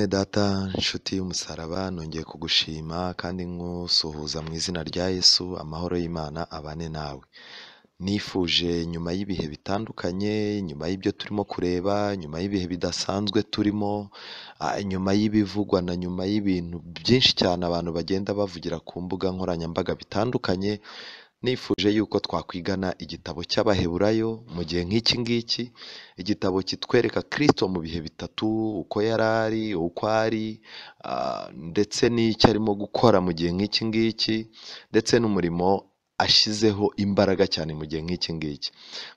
Mwene data nshuti y'umusaraba, nongeye kugushima kandi nkusuhuza mu izina rya Yesu, amahoro y'Imana abane nawe. Nifuje nyuma y'ibihe bitandukanye, nyuma y'ibyo turimo kureba, nyuma y'ibihe bidasanzwe turimo, nyuma y'ibivugwa na nyuma y'ibintu byinshi cyane abantu bagenda bavugira ku mbuga nkoranyambaga bitandukanye, nifuje yuko twakwigana igitabo cy'Abaheburayo mu gihe nk'iki ngiki, igitabo kitwereka Kristo mu bihe bitatu, uko yari ari, uko ari, ndetse n'icyo arimo gukora mu gihe nk'iki ngiki, ndetse n'umurimo ashyizeho imbaraga cyane mu gihe nk'iki ngiki.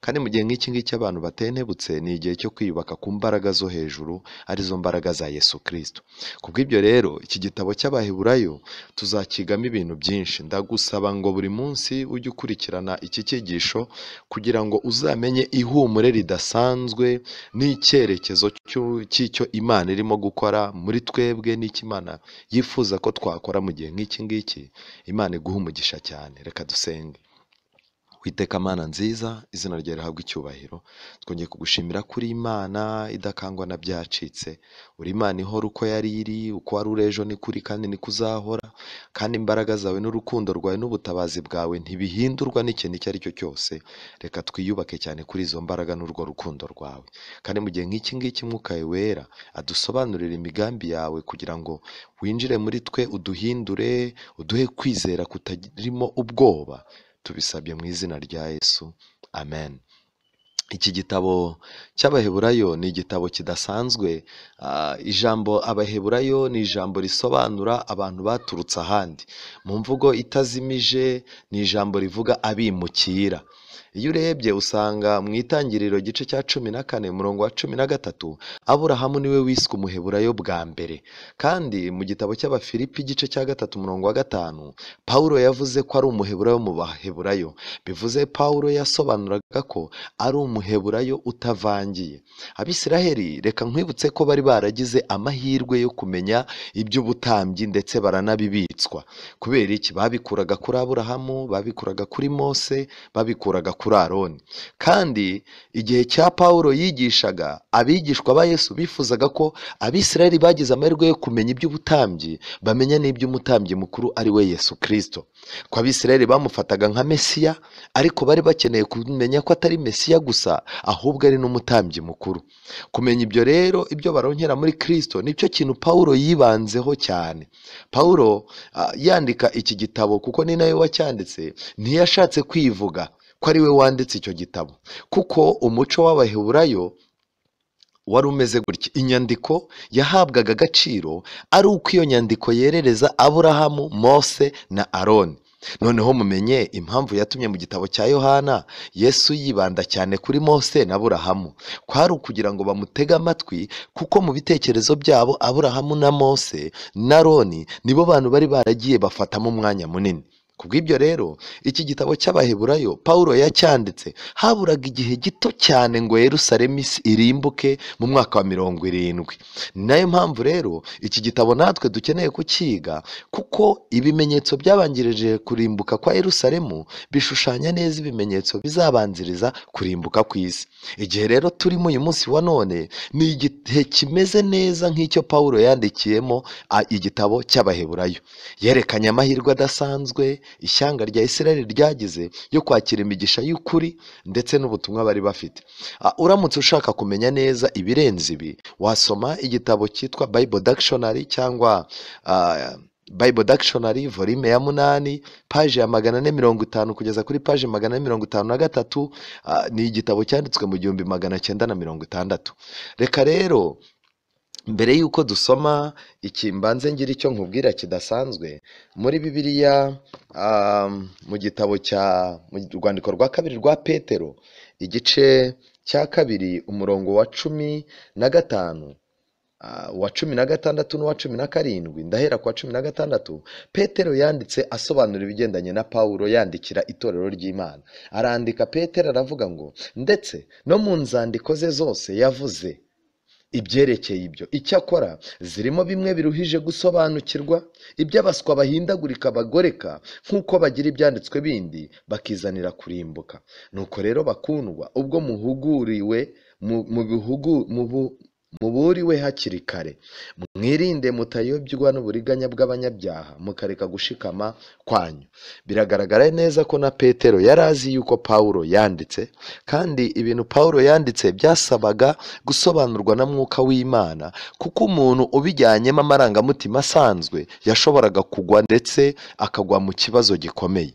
Kandi mu gihe nk'iki ngiki abantu batentebutse, ni igihe cyo kwiyubaka ku mbaraga zo hejuru, arizo mbaraga za Yesu Kristo. Kubw'ibyo rero, iki gitabo cy'Abaheburayo tuzakigamo ibintu byinshi. Ndagusaba ngo buri munsi ujye ukurikirana iki cyigisho kugira ngo uzamenye ihumure ridasanzwe n'icyerekezo cy'icyo Imana irimo gukora muri twebwe, n'icyo Imana yifuza ko twakora mu gihe nk'iki ngiki. Imana iguhe umugisha cyane. Reka dusenge. Uwiteka Mana nziza, izina ryawe rihabwe icyubahiro. Twongeye kugushimira kuri Imana idakangwa na byacitse. Uri Imana ihora uko yari iri, uko wari uri ejo ni kuri kandi niko uzahora, kandi imbaraga zawe n'urukundo rwawe n'ubutabazi bwawe ntibihindurwa n'ikintu icyo ari cyo cyose. Reka twiyubake cyane kuri izo mbaraga n'urwo rukundo rwawe. Kandi mu gihe nk'iki ngiki Mwuka wawe wera adusobanurire imigambi yawe kugira ngo winjire muri twe, uduhindure, uduhe kwizera kutarimo ubwoba. Tubisabye mu izina rya Yesu, amen. Iki gitabo cy'Abaheburayo ni igitabo kidasanzwe. Ijambo Abaheburayo ni ijambo risobanura abantu baturutse ahandi. Mu mvugo itazimije ni ijambo rivuga abimukira. Iyo urebye usanga mu Itangiriro igice cya 14 umurongo wa 13, Aburahamu niwe wiswe umuheburayo bwa mbere. Kandi mu gitabo cy'Abafilipi igice cya 3 umurongo wa 5, Pawulo yavuze ko ari umuheburayo mu baheburayo. Bivuze Pawulo yasobanuraga ko ari umuheburayo utavangiye. Abisiraheli, reka nkwibutse ko bari baragize amahirwe yo kumenya iby'ubutambyi ndetse baranabibitswa. Kubera iki? Babikuraga kuri Aburahamu, babikuraga kuri Mose, babikuraga kuri Aroni. Kandi igihe cya Pawulo yigishaga, abigishwa ba Yesu bifuzaga ko Abisirayeli bagize amahirwe yo kumenya iby'ubutambyi, bamenya n'iby'umutambyi mukuru ari we Yesu Kristo. Ko Abisirayeli bamufataga nka Mesiya, ariko bari bakeneye kumenya ko atari Mesiya gusa, ahubwo ari n'umutambyi mukuru. Kumenya ibyo rero, ibyo baronkera muri Kristo, nicyo kintu Pawulo yibanzeho cyane. Pawulo yandika iki gitabo, kuko ni nawe wacyanditse, ntiyashatse kwivuga ko ari we wanditse icyo gitabo, kuko umuco w'Abaheburayo wari umeze gutya. Inyandiko yahabwaga agaciro ari uko iyo nyandiko yerereza Aburahamu, Mose na Aroni. Noneho mumenye impamvu yatumye mu gitabo cya Yohana Yesu yibanda cyane kuri Mose na Aburahamu. Kwari ukugira ngo bamutege amatwi, kuko mu bitekerezo byabo Aburahamu na Mose na Aroni nibo bantu bari baragiye bafatamo umwanya munini. Kubw'ibyo rero, iki gitabo cy'Abaheburayo Pawulo yacyanditse haburaga igihe gito cyane ngo Yerusalemu irimbuke mu mwaka wa 70. Ni nayo mpamvu rero iki gitabo natwe dukeneye kukiga, kuko ibimenyetso byabanjirije kurimbuka kwa Yerusalemu bishushanya neza ibimenyetso bizabanziriza kurimbuka kw'isi. Igihe rero turimo uyu munsi wa none ni igihe kimeze neza nk'icyo Pawulo yandikiyemo igitabo cy'Abaheburayo. Yerekanye amahirwe adasanzwe ishyanga rya Isirayeli ryagize yo kwakira imigisha y'ukuri ndetse n'ubutumwa bari bafite. Uramutse ushaka kumenya neza ibirenze ibi, wasoma igitabo cyitwa Bible Dictionary cyangwa Bible Dictionary volume ya 8 page ya 450 kugeza kuri page 453. Ni igitabo cyanditswe mu 1960. Reka rero mbere yuko dusoma iki, mbanze ngira icyo nkubwira kidasanzwe muri Bibiliya. Mu gitabo cya mu rwandiko rwa kabiri rwa Petero igice cya 2 umurongo wa 15, wa 16 n'uwa 17, ndahera kwa 16. Petero yanditse asobanura ibigendanye na Pawulo yandikira itorero ry'Imana. Arandika Petero aravuga ngo ndetse no mu nzandiko ze zose yavuze ibyerekeye ibyo, icyakora zirimo bimwe biruhije gusobanukirwa, iby'abaswa bahindagurika bagoreka nk'uko bagira ibyanditswe bindi bakizanira kurimbuka. Nuko rero bakundwa, ubwo muhuguriwe Muburiwe hakiri kare, mwirinde mutayobywa n'uburiganya bw'abanyabyaha, mukareka gushikama kwanyu. Biragaragara neza ko na Petero yari azi yuko Pawulo yanditse, kandi ibintu Pawulo yanditse byasabaga gusobanurwa na Mwuka w'Imana, kuko umuntu ubijyanyemo amarangamutima asanzwe yashoboraga kugwa ndetse akagwa mu kibazo gikomeye.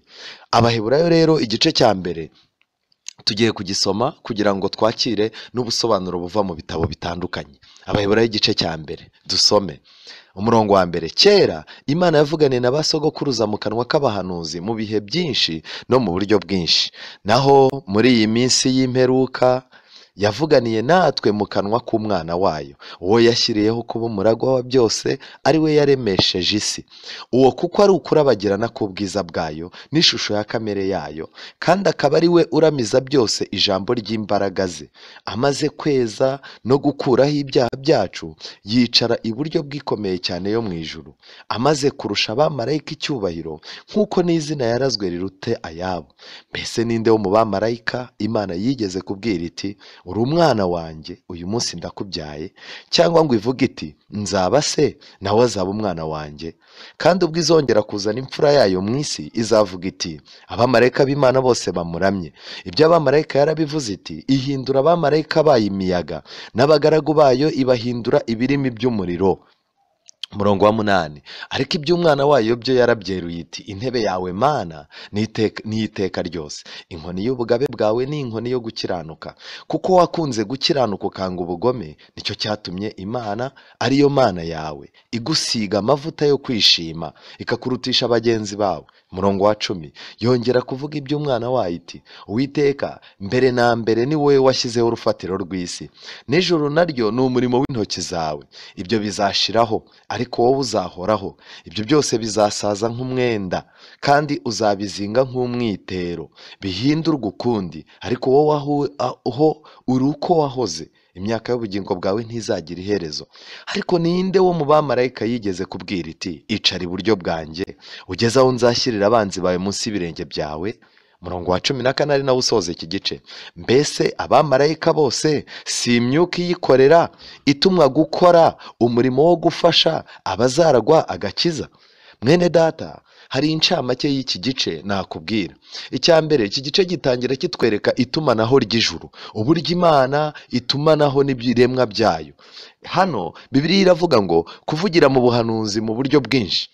Abaheburayo rero igice cya mbere tugiye kugisoma kugira ngo twakire n'ubusobanuro buva mu bitabo bitandukanye. Abaheburayo igice cya mbere dusome umurongo wa mbere. Kera Imana yavuganiye na ba sogokuruza mu kanwa k'abahanuzi mu bihe byinshi no mu buryo bwinshi, naho muri iyi minsi y'imperuka yavuganiye natwe mu kanwa k'umwana wayo, uwo yashyiriyeho kuba umuragwa wa byose, ari we yaremesheje isi. Uwo kuko ari ukurabagirana k'ubwiza bwayo n'ishusho ya kamere yayo, kandi akaba ari we uramiza byose ijambo ry'imbaraga ze. Amaze kweza no gukuraho ibyaha byacu, yicara iburyo bw'ikomeye cyane yo mu ijuru, amaze kurusha abamarayika icyubahiro, nk'uko n'izina yarazwe rirute ayabo. Mbese ninde wo mu bamarayika Imana yigeze kubwira iti: uri umwana wanjye, uyu munsi ndakubyaye? Cyangwa ngo ivuge iti: nzaba se, nawe azaba umwana wanjye? Kandi ubwo izongera kuzana imfura yayo mu isi, izavuga iti: abamarayika b'Imana bose bamuramye. Ibyo abamarayika yarabivuze iti: ihindura abamarayika bayo imiyaga, n'abagaragu bayo ibahindura ibirimi by'umuriro. Umurongo wa 8. Ariko iby'umwana wayo byo yarabyeruye iti: intebe yawe Mana ni iteka ryose, inkoni y'ubugabe bwawe ni inkoni yo gukiranuka. Kuko wakunze gukiranuka ukanga ubugome, nicyo cyatumye Imana ariyo Mana yawe igusiga amavuta yo kwishima, ikakurutisha bagenzi bawe. Umurongo wa 10. Yongera kuvuga iby'umwana wayo iti: Uwiteka mbere na mbere ni wowe washyizeho urufatiro rw'isi, n'ijuru naryo ni umurimo w'intoki zawe. Ibyo bizashiraho, ariko wowe uzahoraho. Ibyo byose bizasaza nk'umwenda, kandi uzabizinga nk'umwitero, bihindurwe ukundi, ariko wowe aho uri uko wahoze, imyaka y'ubugingo bwawe ntizagira iherezo. Ariko ninde wo mu bamarayika yigeze kubwira iti: icara iburyo bwanjye, ugeze aho nzashyirira abanzi bawe munsi y'ibirenge byawe? Umurongo wa 14 ari nawo usoza iki gice. Mbese abamarayika bose si imyuka iyikorera, itumwa gukora umurimo wo gufasha abazaragwa agakiza? Mwene data, hari incamake y'iki gice nakubwira. Icya mbere, iki gice gitangira kitwereka itumanaho ry'ijuru, uburyo Imana itumanaho n'ibiremwa byayo. Hano Bibiliya iravuga ngo kuvugira mu buhanuzi mu buryo bwinshi.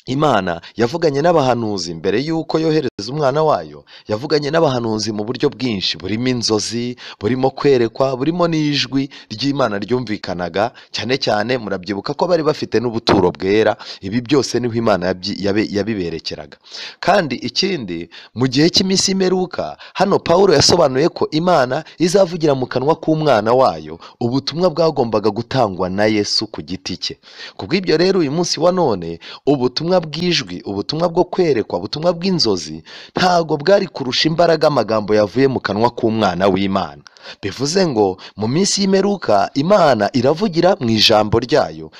Imana yavuganye n'abahanuzi mbere y'uko yohereza umwana wayo, yavuganye n'abahanuzi mu buryo bwinshi, burimo inzozi, burimo kwerekwa, burimo n'ijwi ry'Imana ryumvikanaga. Cyane cyane murabyibuka ko bari bafite n'ubuturo bwera, ibi byose niho Imana yabiberekeraga. Kandi ikindi, mu gihe cy'iminsi y'imperuka, hano Pawulo yasobanuye ko Imana izavugira mu kanwa k'umwana wayo ubutumwa bwagombaga gutangwa na Yesu ku giti cye. Kubw'ibyo rero uyu munsi wa none ubutumwa bw'ijwi, ubutumwa bwo kwerekwa, ubutumwa bw'inzozi ntago bwari kurusha imbaraga amagambo yavuye mu kanwa k'umwana w'Imana. Bivuze ngo mu minsi y'imperuka Imana iravugira mu ijambo ryayo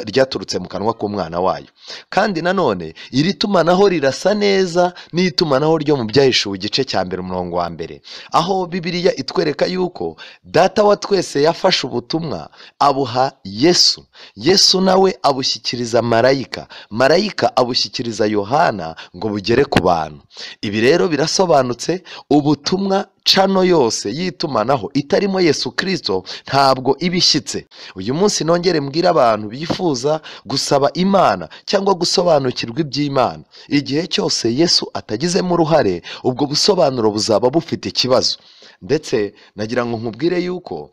ryaturutse mu kanwa k'umwana wayo. Kandi nanone iri tumanaho rirasa neza n'itumanaho ryo mu Byahishuwe igice cya mbere umurongo wa mbere, aho Bibiliya itwereka yuko Data wa twese yafashe ubutumwa abuha Yesu, Yesu nawe abushyikiriza marayika, marayika abushyikiriza Yohana ngo bugere ku bantu. Ibi rero birasobanutse, ubutumwa cano yose yitumanaho itarimo Yesu Kristo ntabwo ibishyitse. Uyu munsi nongere mbwira abantu bifuza gusaba Imana cyangwa gusobanukirwa iby'Imana, igihe cyose Yesu atagizemo uruhare, ubwo busobanuro buzaba bufite ikibazo. Ndetse nagira ngo nkubwire yuko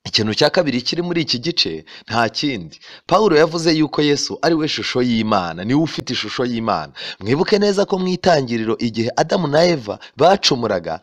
ikintu cya kabiri kiri muri iki gice nta kindi. Pawulo yavuze yuko Yesu ari we shusho y'Imana, niwe ufite ishusho y'Imana. Mwibuke neza ko mu itangiriro igihe Adamu na Eva bacumuraga,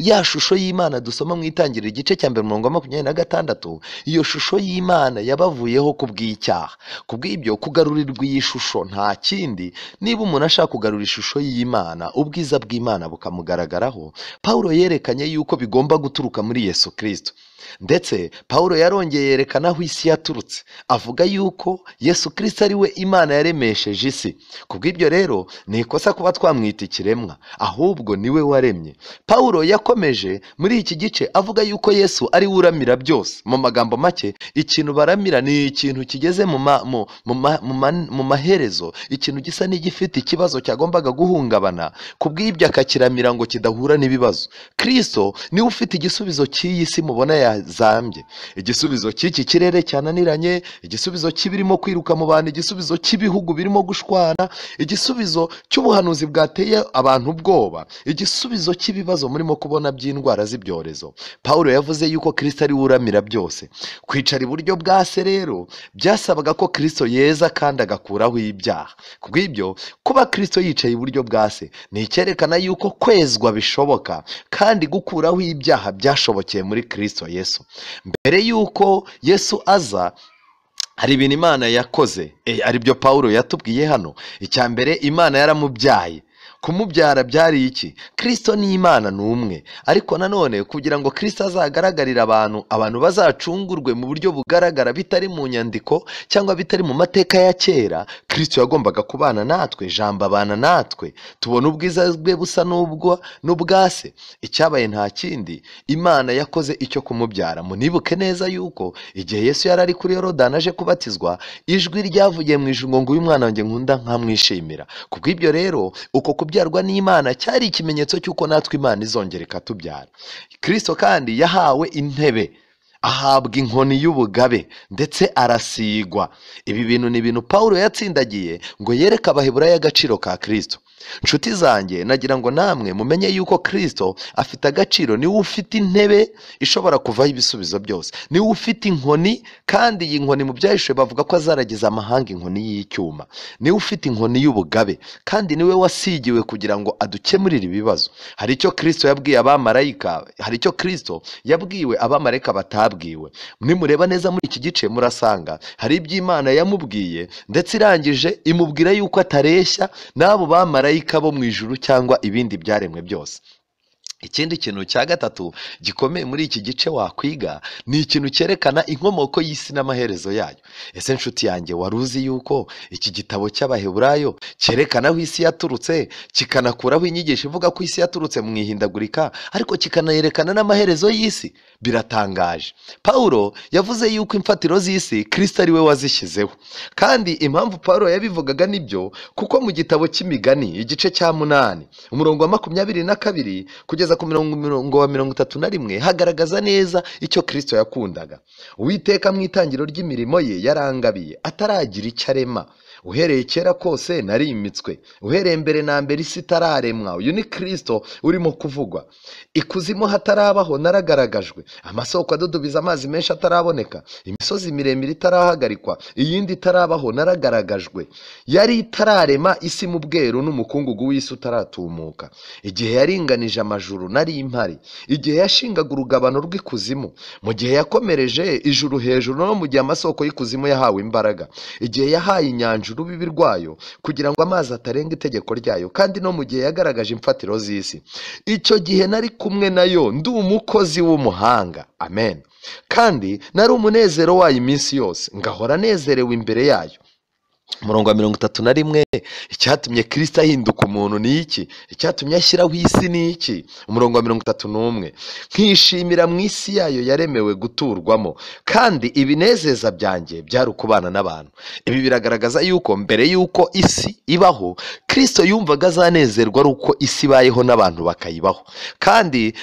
ya shusho y'Imana dusoma mu itangiriro igice cya mbere umurongo wa 26, iyo shusho y'Imana yabavuyeho kubw'icyaha. Kubw'ibyo kugarurirwa iyi shusho nta kindi. Niba umuntu ashaka kugarura ishusho y'Imana, ubwiza bw'Imana bukamugaragaraho, Pawulo yerekanye yuko bigomba guturuka muri Yesu Kristo. Ndetse Pawulo yarongeye yerekana aho isi yaturutse, avuga yuko Yesu Kristo ari we Imana yaremesheje isi. Kubw'ibyo rero ni ikosa kuba twamwita ikiremwa, ahubwo niwe waremye. Pawulo yakomeje muri iki gice avuga yuko Yesu ari we uramira byose. Mu magambo make, ikintu baramira ni ikintu kigeze mu maherezo, ikintu gisa n'igifite ikibazo cyagombaga guhungabana, kubw'ibyo akakiramira ngo kidahura n'ibibazo. Kristo niwe ufite igisubizo cy'iyi si mubona yazambye, igisubizo cy'iki kirere cyananiranye, igisubizo cy'ibirimo kwiruka mu bantu, igisubizo cy'ibihugu birimo gushwana, igisubizo cy'ubuhanuzi bwateye abantu ubwoba, igisubizo cy'ibibazo murimo kubona by'indwara z'ibyorezo. Pawulo yavuze yuko Kristo ari we uramira byose. Kwicara iburyo bwa se rero byasabaga ko Kristo yeza kandi agakuraho ibyaha. Kubw'ibyo kuba Kristo yicaye iburyo bwa se ni icyerekana yuko kwezwa bishoboka kandi gukuraho ibyaha byashobokeye muri Kristo Yesu. Mbere yuko Yesu aza hari ibintu Imana yakoze, aribyo Pawulo yatubwiye hano. Icya mbere, Imana yaramubyaye. Kumubyara byari iki? Kristo ni Imana ni umwe, ariko nanone kugira ngo Kristo azagaragarire abantu, abantu bazacungurwe mu buryo bugaragara bitari mu nyandiko cyangwa bitari mu mateka ya kera, Kristo yagombaga kubana natwe, Jambo abana natwe, tubona ubwiza bwe busa n'ubwa se. Icyabaye nta kindi, Imana yakoze icyo kumubyara. Munibuke neza yuko igihe Yesu yari ari kuri Yorodani aje kubatizwa, ijwi ryavugiye mu ijuru ngo uyu mwana wanjye nkunda nkamwishimira. Kubw'ibyo rero uko kubyarwa n'Imana cyari ikimenyetso cy'uko natwe Imana izongera ikatubyara. Kristo kandi yahawe intebe, ahabwa inkoni y'ubugabe ndetse arasigwa. Ibi bintu ni ibintu Pawulo yatsindagiye ngo yereke Abaheburayo agaciro ka Kristo. Nshuti zanjye, nagira ngo namwe mumenye yuko Kristo afite agaciro. Niwe ufite intebe ishobora kuvaho ibisubizo byose, niwe ufite inkoni, kandi iyi nkoni mu byahishwe bavuga ko azaragiza amahanga inkoni y'icyuma. Niwe ufite inkoni y'ubugabe kandi niwe wasigiwe kugira ngo adukemurire ibibazo. Hari icyo Kristo yabwiye abamarayika, hari icyo Kristo yabwiwe abamarayika batabwiwe. Nimureba neza muri iki gice murasanga hari ibyo Imana yamubwiye, ndetse irangije imubwira yuko atareshya n'abo bamarayika bo mu ijuru cyangwa ibindi byaremwe byose. Ikindi kintu cya gatatu gikomeye muri iki gice wakwiga ni ikintu cyerekana inkomoko y'isi n'amaherezo yayo. Ese nshuti yanjye, wari uzi yuko iki gitabo cy'Abaheburayo cyerekana aho isi yaturutse, kikanakuraho inyigisho ivuga ko isi yaturutse mu ihindagurika, ariko kikanayerekana n'amaherezo y'isi? Biratangaje. Pawulo yavuze yuko imfatiro z'isi Kristo ari we wazishyizeho. Kandi impamvu Pawulo yabivugaga nibyo, kuko mu gitabo cy'Imigani igice cya 8 umurongo wa 22 kugeza ku mirongo wa 31 hagaragaza neza icyo Kristo yakundaga. Uwiteka mu itangiro ry'imirimo ye yarangabiye ataragira icyo arema. Uhereye kera kose narimitswe, uhereye mbere na mbere isi itararemwa. Uyu ni Kristo urimo kuvugwa. Ikuzimu hatarabaho naragaragajwe, amasoko adudubiza amazi menshi ataraboneka, imisozi miremire itarahagarikwa, iyindi itarabaho naragaragajwe. Yari itararema isi mu bweru n'umukungugu w'isi utaratumuka. Igihe yaringanije amajuru nari impari, igihe yashingaga urugabano rw'ikuzimu, mu gihe yakomereje ijuru hejuru, no mu gihe amasoko y'ikuzimu yahawe imbaraga, igihe yahaye inyanja urubibi rwayo kugira ngo amazi atarenga itegeko ryayo, kandi no mu gihe yagaragaje imfatiro z'isi. Icyo gihe nari kumwe nayo ndi umukozi w'umuhanga. Amen. Kandi nari umunezero wayo iminsi yose, ngahora nezerewe imbere yayo. Umurongo wa 31, icyatumye Kristo ahinduka umuntu ni iki? Icyatumye ashyiraho isi ni iki? Umurongo wa 31, nkishimira mu isi yayo yaremewe guturwamo, kandi ibinezeza byanjye byari ukubana n'abantu. Ibi biragaragaza yuko mbere yuko isi ibaho, Kristo yumvaga azanezerwa ari uko isi ibayeho n'abantu bakayibaho. Kandi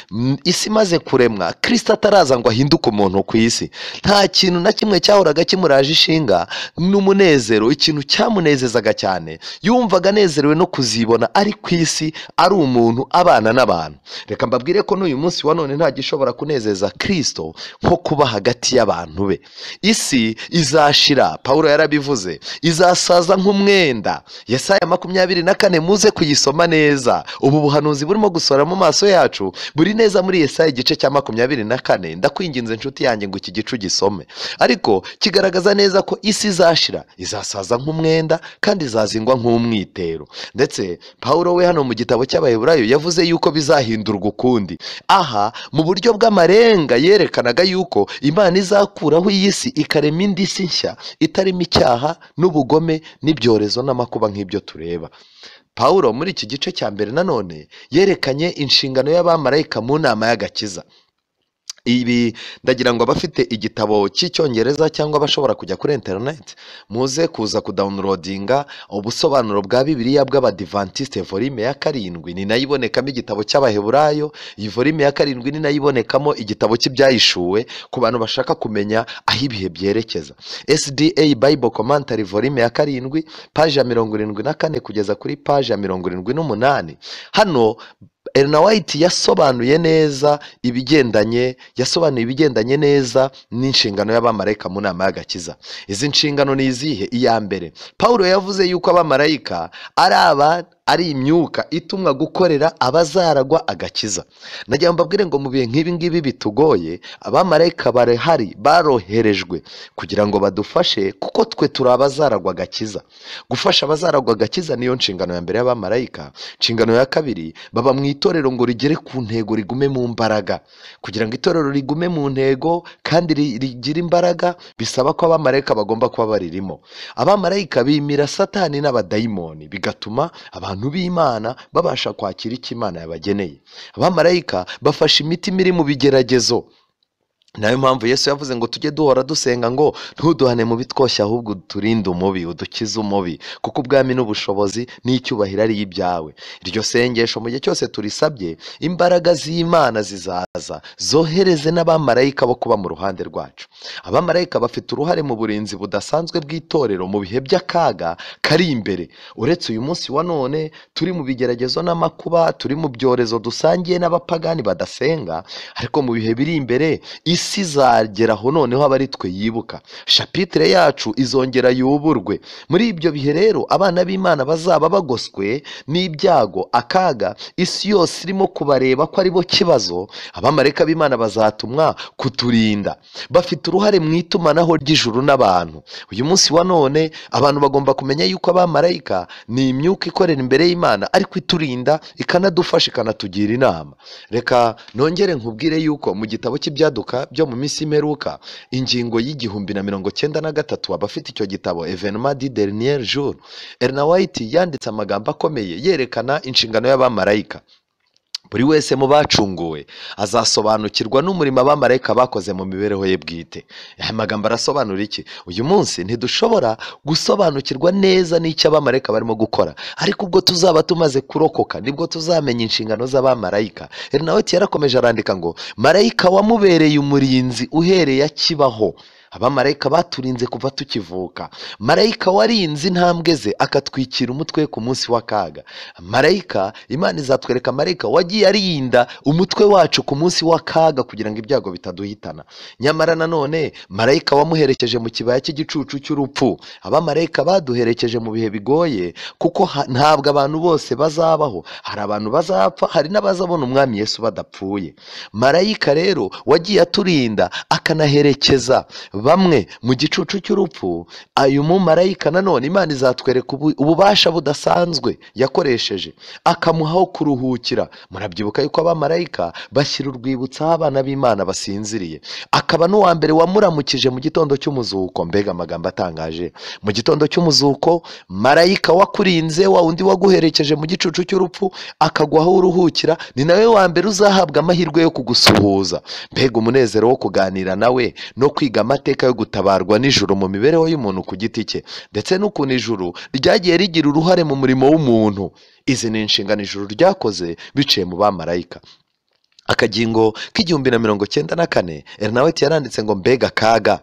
isi imaze kuremwa, Kristo ataraza ngo ahinduke umuntu ku isi, nta kintu na kimwe cyahoraga kimuraje ishinga n'umunezero. Ikintu cyamunezezaga cyane, yumvaga anezerewe no kuzibona ari ku isi, ari umuntu abana n'abantu. Reka mbabwire ko n'uyu munsi wa none nta gishobora kunezeza Kristo nko kuba hagati y'abantu be. Isi izashira, Pawulo yarabivuze, izasaza nk'umwenda. Yesaya 24, muze kuyisoma neza. Ubu buhanuzi burimo gusora mu maso yacu buri neza muri Yesaya igice cya 24. Ndakwinginze nshuti yanjye ngo iki gice ugisome, ariko kigaragaza neza ko isi izashira, izasaza nk'umwenda. nk'umwenda kandi izazingwa nk'umwitero. Ndetse Pawulo we hano mu gitabo cy'Abaheburayo yavuze yuko bizahindurwa ukundi. Aha mu buryo bw'amarenga yerekanaga yuko Imana izakuraho iyi si ikarema indi si nshya itarimo icyaha n'ubugome n'ibyorezo n'amakuba nk'ibyo tureba. Pawulo muri iki gice cya mbere nanone yerekanye inshingano y'abamarayika mu nama y'agakiza. Ibi ndagira ngo abafite igitabo cy'Icyongereza cyangwa abashobora kujya kuri internet muze kuza kudownloadinga ubusobanuro bwa Bibiliya bw'Abadivantiste volume ya 7, ni nayo ibonekamo igitabo cy'Abaheburayo. Iyi volume ya 7 ni nayo ibonekamo igitabo cy'Ibyahishuwe ku bantu bashaka kumenya aho ibihe byerekeza. SDA Bible Commentary volume ya 7 page ya 74 kugeza kuri page ya 78. Hano Ellen White yasobanuye neza ibigendanye neza n'inshingano y'abamarayika mu nama y'agakiza. Izi nshingano ni izihe? Iya mbere, Pawulo yavuze yuko abamarayika ari imyuka itumwa gukorera abazaragwa agakiza. Nagira mbabwire ngo mu bihe nk'ibi ngibi bitugoye, abamarayika barahari, baroherejwe kugira ngo badufashe, kuko twe turi abazaragwa agakiza. Gufasha abazaragwa agakiza niyo nshingano ya mbere y'abamarayika. Inshingano ya kabiri, baba mu itorero ngo rigere ku ntego, rigume mu mbaraga. Kugira ngo itorero rigume mu ntego kandi rigire imbaraga, bisaba ko abamarayika bagomba kuba baririmo. Abamarayika bimira Satani n'abadayimoni, bigatuma abantu b'Imana babasha kwakira icyo Imana yabageneye. Abamarayika bafasha imitima iri mu bigeragezo. Nayo mpamvu Yesu yavuze ngo tujye duhora dusenga ngo ntuduhane mu bitwoshya, ahubwo uturinde umubi, udukize umubi, kuko ubwami n'ubushobozi n'icyubahiro ari ibyawe. Iryo sengesho mu gihe cyose turisabye, imbaraga z'Imana zizaza zohereze n'abamarayika bo kuba mu ruhande rwacu. Abamarayika bafite uruhare mu burinzi budasanzwe bw'itorero mu bihe by'akaga kari imbere. Uretse uyu munsi wa none turi mu bigeragezo n'amakuba, turi mu byorezo dusangiye n'abapagani badasenga, ariko mu bihe biri imbere isi izageraho noneho aba ari twe yibuka. Chapitre yacu izongera yuburwe. Muri ibyo bihe rero abana b'Imana bazaba bagoswe n'ibyago, akaga, isi yose irimo kubareba ko ari bo kibazo. Abamarayika b'Imana bazatumwa kuturinda. Bafite uruhare mu itumanaho ry'ijuru n'abantu. Uyu munsi wa none abantu bagomba kumenya yuko abamarayika ni imyuka ikorera imbere y'Imana, ariko iturinda, ikanadufasha, ikanatugira inama. Reka nongere nkubwire yuko mu gitabo cy'Ibyaduka byo mu minsi imperuka, ingingo y'1093, abafite icyo gitabo Evenement du dernier jour, Ellen White yanditse amagambo akomeye yerekana inshingano y'abamarayika. Buri wese mu bacunguwe azasobanukirwa n'umurimo abamarayika bakoze mu mibereho ye bwite. Aya magambo arasobanura iki? Uyu munsi ntidushobora gusobanukirwa neza n'icyo abamarayika barimo gukora, ariko ubwo tuzaba tumaze kurokoka nibwo tuzamenya inshingano z'abamarayika. Ellen White yarakomeje arandika ngo marayika wamubereye umurinzi uhereye akibaho. Abamarayika baturinze kuva tukivuka. Marayika warinze intambwe ze akatwikira umutwe ku munsi w'akaga. Marayika, Imana izatwereka marayika wagiye arinda umutwe wacu ku munsi w'akaga kugira ngo ibyago bitaduhitana. Nyamara nanone marayika wamuherekeje mu kibaya cy'igicucu cy'urupfu. Abamarayika baduherekeje mu bihe bigoye, kuko ntabwo abantu bose bazabaho. Hari abantu bazapfa, hari n'abazabona umwami Yesu badapfuye. Marayika rero wagiye aturinda akanaherekeza bamwe mu gicucu cy'urupfu, ayo mumarayika nanone Imana izatwereka ububasha budasanzwe yakoresheje akamuhaho kuruhukira. Murabyibuka yuko abamarayika bashyira urwibutso aho abana b'Imana basinziriye, akaba n'uwa mbere wamuramukije mu gitondo cy'umuzuko. Mbega amagambo atangaje! Mu gitondo cy'umuzuko, marayika wakurinze, wa undi waguherekeje mu gicucu cy'urupfu akaguhaho uruhukira, ni nawe wa mbere uzahabwa amahirwe yo kugusuhuza. Mbega umunezero wo kuganira nawe no kwiga amateka yo gutabarwa n'ijuru mu mibereho y'umuntu ku giti cye, ndetse n'ukuntu ijuru ryagiye rigira uruhare mu murimo w'umuntu. Izi ni inshingano ijuru ryakoze biciye mu bamarayika. Akagingo k'1094, Ellen White yaranditse ngo mbega akaga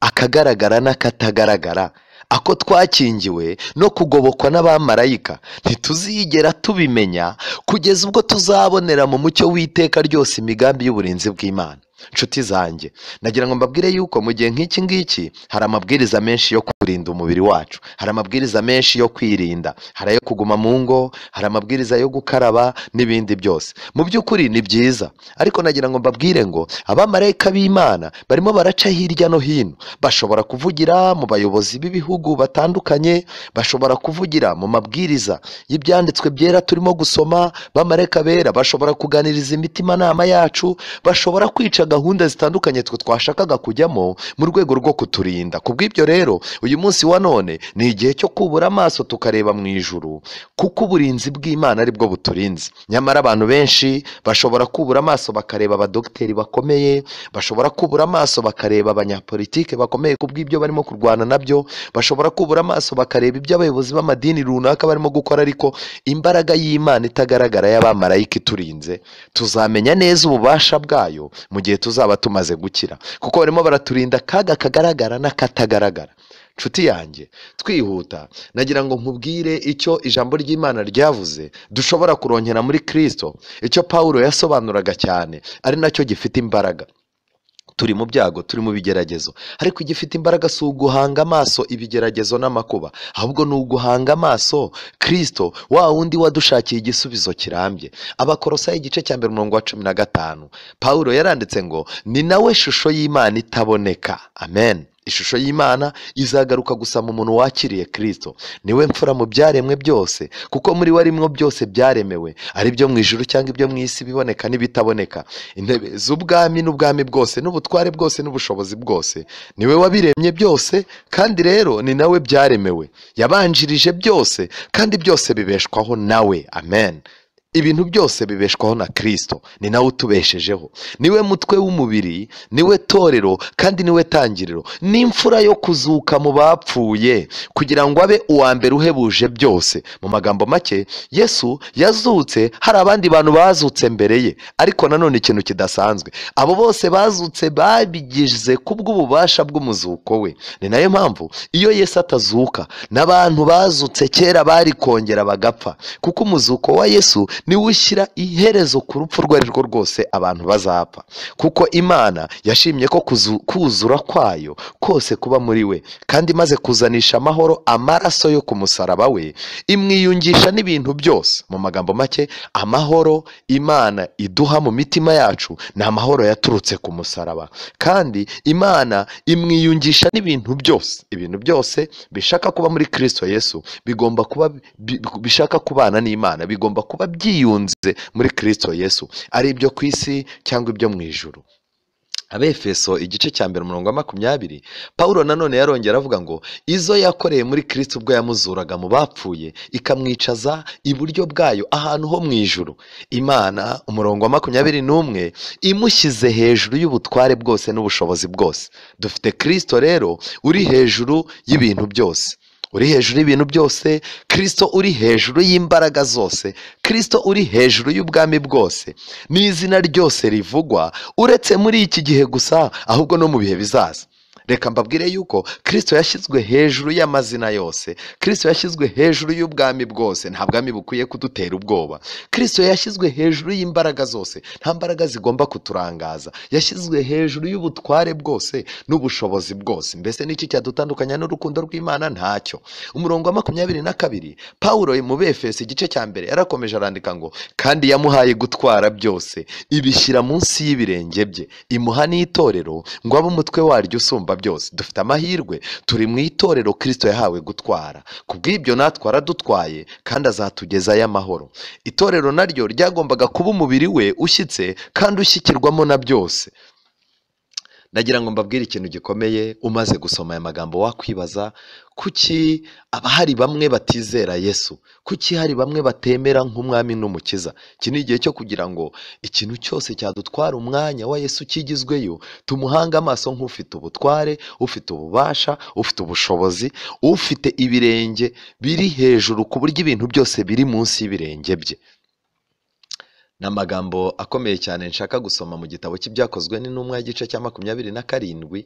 akagaragara n'akatagaragara ako twakingiwe no kugobokwa n'abamarayika, ntituzigera tubimenya kugeza ubwo tuzabonera mu mucyo w'iteka ryose imigambi y'uburinzi bw'Imana. Nshuti zanjye, nagira ngo mbabwire yuko mu gihe nk'iki ngiki hari amabwiriza menshi yo kurinda umubiri wacu, hari amabwiriza menshi yo kwirinda, hari ayo kuguma mu ngo, hari amabwiriza yo gukaraba n'ibindi byose. Mu by'ukuri ni byiza, ariko nagira ngo mbabwire ngo abamarayika b'Imana barimo baraca hirya no hino, bashobora kuvugira mu bayobozi b'ibihugu batandukanye, bashobora kuvugira mu mabwiriza y'ibyanditswe byera turimo gusoma, bamarayika bera bashobora kuganiriza imitimanama yacu, bashobora kwica gahunda zitandukanye twe twashakaga kujyamo mu rwego rwo kuturinda. Kubw'ibyo rero uyu munsi wa none ni igihe cyo kubura amaso tukareba mu ijuru, kuko uburinzi bw'Imana ari bwo buturinze. Nyamara abantu benshi bashobora kubura amaso bakareba abadogiteri bakomeye, bashobora kubura amaso bakareba abanyapolitike bakomeye kubw'ibyo barimo kurwana nabyo, bashobora kubura amaso bakareba ibyo abayobozi b'amadini runaka barimo gukora, ariko imbaraga y'Imana itagaragara y'abamarayika iturinze tuzamenya neza ububasha bwayo mu gihe tuzaba tumaze gukira, kuko barimo baraturinda akaga kagaragara n'akatagaragara. Nshuti yanjye, twihuta nagira ngo nkubwire icyo ijambo ry'Imana ryavuze dushobora kuronkera muri Kristo, icyo Pawulo yasobanuraga cyane ari nacyo gifite imbaraga. Turi mu byago, turi mu bigeragezo, ariko igifite imbaraga si uguhanga amaso ibigeragezo n'amakuba, ahubwo ni uguhanga amaso Kristo, wa wundi wadushakiye igisubizo kirambye. Abakolosayi igice cya 1 umurongo wa 15, Pawulo yaranditse ngo ni nawe shusho y'Imana itaboneka. Amen. Ishusho y'Imana izagaruka gusa mu muntu wakiriye Kristo. Niwe mfura mu byaremwe byose, kuko muri we arimwo byose byaremewe, ari byo mu ijuru cyangwa ibyo mu isi, biboneka n'ibitaboneka, intebe z'ubwami n'ubwami bwose n'ubutware bwose n'ubushobozi bwose. Niwe wabiremye byose, kandi rero ni nawe byaremewe. Yabanjirije byose, kandi byose bibeshwaho nawe. Amen. Ibintu byose bibeshwaho na Kristo, ni nawe utubeshejeho. Niwe mutwe w'umubiri, niwe torero, kandi niwe tangiriro, n'imfura yo kuzuka mu bapfuye, kugira ngo abe uwa mbere uhebuje byose. Mu magambo make, Yesu yazutse hari abandi bantu bazutse mbere ye, ariko nanone ikintu kidasanzwe, abo bose bazutse babigize kubw'ububasha bw'umuzuko we. Ni nayo mpamvu iyo Yesu atazuka n'abantu bazutse kera bari kongera bagapfa, kuko umuzuko wa Yesu niwe ushyira iherezo ku rupfu rwo ari rwo rwose abantu bazapfa, kuko Imana yashimye ko kuzura kwayo kose kuba muri we, kandi imaze kuzanisha amahoro amaraso yo ku musaraba we, imwiyungisha n'ibintu byose. Mu magambo make, amahoro Imana iduha mu mitima yacu ni amahoro yaturutse ku musaraba, kandi Imana imwiyungisha n'ibintu byose. Ibintu byose bishaka kuba muri Kristo Yesu bigomba kuba bishaka kubana n'Imana, bigomba kuba byiyunze muri Kristo Yesu, ari ibyo ku isi cyangwa ibyo mu ijuru. Abefeso igice cya 1 umurongo wa 20, Pawulo nanone yarongera avuga ngo izo yakoreye muri Kristo ubwo yamuzuraga mu bapfuye, ikamwicaza iburyo bwayo ahantu ho mu ijuru. Imana umurongo wa 21 imushyize hejuru y'ubutware bwose n'ubushobozi bwose. Dufite Kristo rero uri hejuru y'ibintu byose, uri hejuru y'ibintu byose, Kristo uri hejuru y'imbaraga zose, Kristo uri hejuru y'ubwami bwose n'izina ryose rivugwa, uretse muri iki gihe gusa, ahubwo no mu bihe bizaza. Reka mbabwire yuko Kristo yashyizwe hejuru y'amazina yose, Kristo yashyizwe hejuru y'ubwami bwose, nta bwami bukwiye kudutera ubwoba. Kristo yashyizwe hejuru y'imbaraga zose, nta mbaraga zigomba kuturangaza. Yashyizwe hejuru y'ubutware bwose n'ubushobozi bwose. Mbese n'iki cyadutandukanya n'urukundo rw'Imana? Ntacyo. Umurongo wa 22, Pawulo mu Befeso igice cya 1 yarakomeje arandika ngo kandi yamuhaye gutwara byose, ibishyira munsi y'ibirenge bye, imuha n'itorero ngo abe umutwe waryo usumba byose. Dufite amahirwe, turi mu itorero Kristo yahawe gutwara. Kubw'ibyo natwe aradutwaye, kandi azatugezayo amahoro. Itorero naryo ryagombaga kuba umubiri we ushyitse kandi ushyikirwamo na byose. Nagira ngo mbabwire ikintu gikomeye. Umaze gusoma aya magambo wakwibaza, kuki abahari bamwe batizera Yesu? Kuki hari bamwe batemera nk'umwami n'umukiza? Iki ni igihe cyo kugira ngo ikintu cyose cyadutwara umwanya wa Yesu kigizweyo, tumuhange amaso nk'ufite ubutware, ufite ububasha, ufite ubushobozi, ufite ibirenge biri hejuru ku buryo ibintu byose biri munsi y'ibirenge bye. Ni amagambo akomeye cyane nshaka gusoma mu gitabo cy'Ibyakozwe n'Intumwa igice cya 27,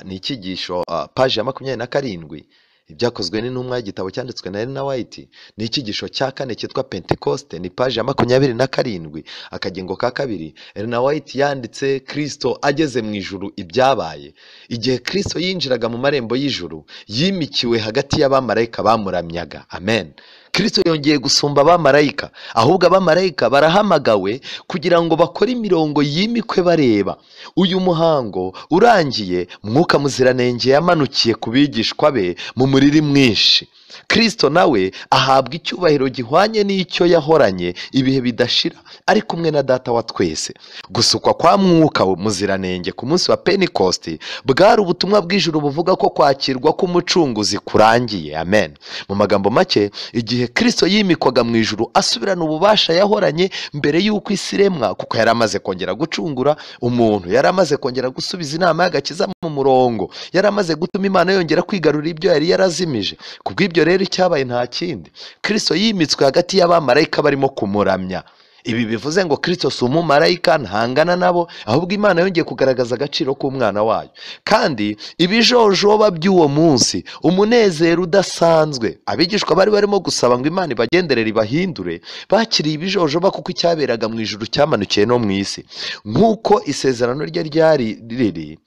ni icyigisho, paji ya 27. Ibyakozwe n'intumwa, igitabo cyanditswe na Elena White, ni icyigisho cya 4 cyitwa Pentecoste, ni paji ya 27, akagingo ka 2. Elena White yanditse Kristo ageze mu ijuru ibyabaye. Igihe Kristo yinjiraga mu marembo y'ijuru, yimikiwe hagati y'abamarayika bamuramyaga. Amen. Kristo yongeye gusumba abamarayika, ahubwo abamarayika barahamagawe kugira ngo bakore imirongo yimikwe bareba. Uyu muhango urangiye, Mwuka Muziranenge yamanukiye ku bigishwa be mu muriri mwinshi. Kristo nawe ahabwa icyubahiro gihwanye n'icyo yahoranye ibihe bidashira ari kumwe na Data wa twese. Gusukwa kwa Mwuka Muziranenge ku munsi wa Pentecost bwari ubutumwa bw'ijuru buvuga ko kwakirwa k'umucunguzi kurangiye. Amen. Mu magambo make, igihe Kristo yimikwaga mu ijuru asubirana ububasha yahoranye mbere y'uko isi iremwa, kuko yari amaze kongera gucungura umuntu, yari amaze kongera gusubiza inama y'agakiza mu murongo, yari amaze gutuma Imana yongera kwigarurira ibyo yari yarazimije. Kubw'ibyo rero icyabaye nta kindi, Kristo yimitswe hagati y'abamarayika barimo kumuramya. Ibi bivuze ngo Kristo si umumarayika, ntangana nabo, ahubwo Imana yongeye kugaragaza agaciro k'umwana wayo. Kandi ibijojoba by'uwo munsi, umunezero udasanzwe, abigishwa bari barimo gusaba ngo Imana ibagenderere ibahindure, bakiriye ibijojoba kuko icyaberaga mu ijuru cyamanukiye no mu isi. Nk'uko isezerano rye ryari riri,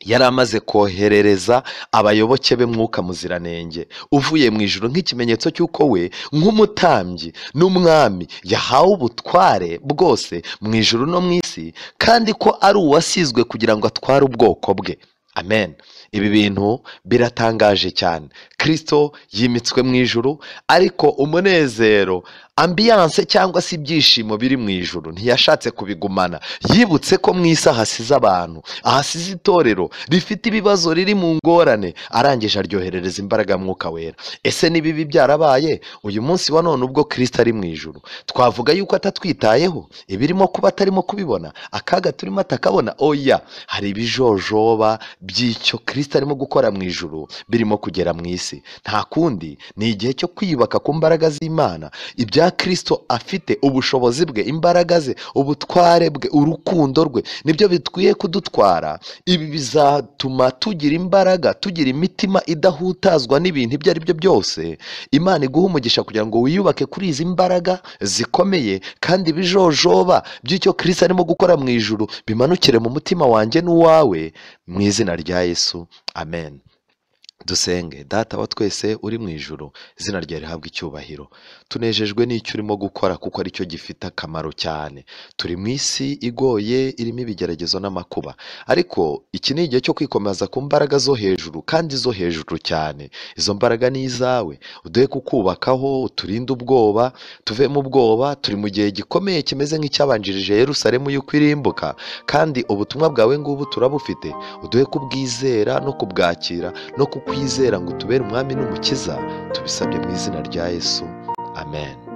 yari amaze koherereza abayoboke be Mwuka Muziranenge uvuye mu ijuru nk'ikimenyetso cy'uko we nk'umutambyi n'umwami yahawe ubutware bwose mu ijuru no mu isi, kandi ko ari uwasizwe kugira ngo atware ubwoko bwe. Amen. Ibi bintu biratangaje cyane. Kristo yimitswe mu ijuru, ariko umunezero, ambiance cyangwa se ibyishimo biri mu ijuru ntiyashatse kubigumana. Yibutse ko mu isi ahasize abantu, ahasize itorero rifite ibibazo, riri mu ngorane, arangije aryoherereza imbaraga Mwuka Wera. Ese nibibi byarabaye uyu munsi wa none ubwo Kristo ari mu ijuru, twavuga yuko atatwitayeho, ibirimo kuba atarimo kubibona, akaga turimo atakabona? Oya, hari ibijojoba by'icyo Kristo arimo gukora mu ijuru birimo kugera mu isi. Nta kundi, ni igihe cyo kwiyubaka ku mbaraga z'Imana. Ibya Kristo afite, ubushobozi bwe, imbaraga ze, ubutware bwe, urukundo rwe, nibyo bikwiye kudutwara. Ibi bizatuma tugira imbaraga, tugira imitima idahutazwa n'ibintu ibyo ari byo byose. Imana iguha umugisha kugira ngo wiyubake kuri izi mbaraga zikomeye, kandi ibijojoba by'icyo Kristo arimo gukora mu ijuru bimanukire mu mutima wanjye n'uwawe, mu izina rya Yesu. Amen. Dusenge. Data wa twese uri mu ijuru, izina ryawe rihabwe icyubahiro. Tunejejwe n'icyo urimo gukora kuko aricyo gifite akamaro cyane. Turi mu isi igoye irimo ibigeragezo n'amakuba, ariko iki ni igihe cyo kwikomeza ku mbaraga zo hejuru, kandi zo hejuru cyane. Izo mbaraga ni izawe, uduhe kukubakaho, uturinde ubwoba, tuve mu bwoba. Turi mu gihe gikomeye kimeze nk'icyabanjirije Yerusalemu y'uko irimbuka, kandi ubutumwa bwawe ngubu turabufite. Uduhe kubwizera no kubwakira no kukwizera ngo utubere umwami n'umukiza. Tubisabye mu izina rya Yesu. Amen.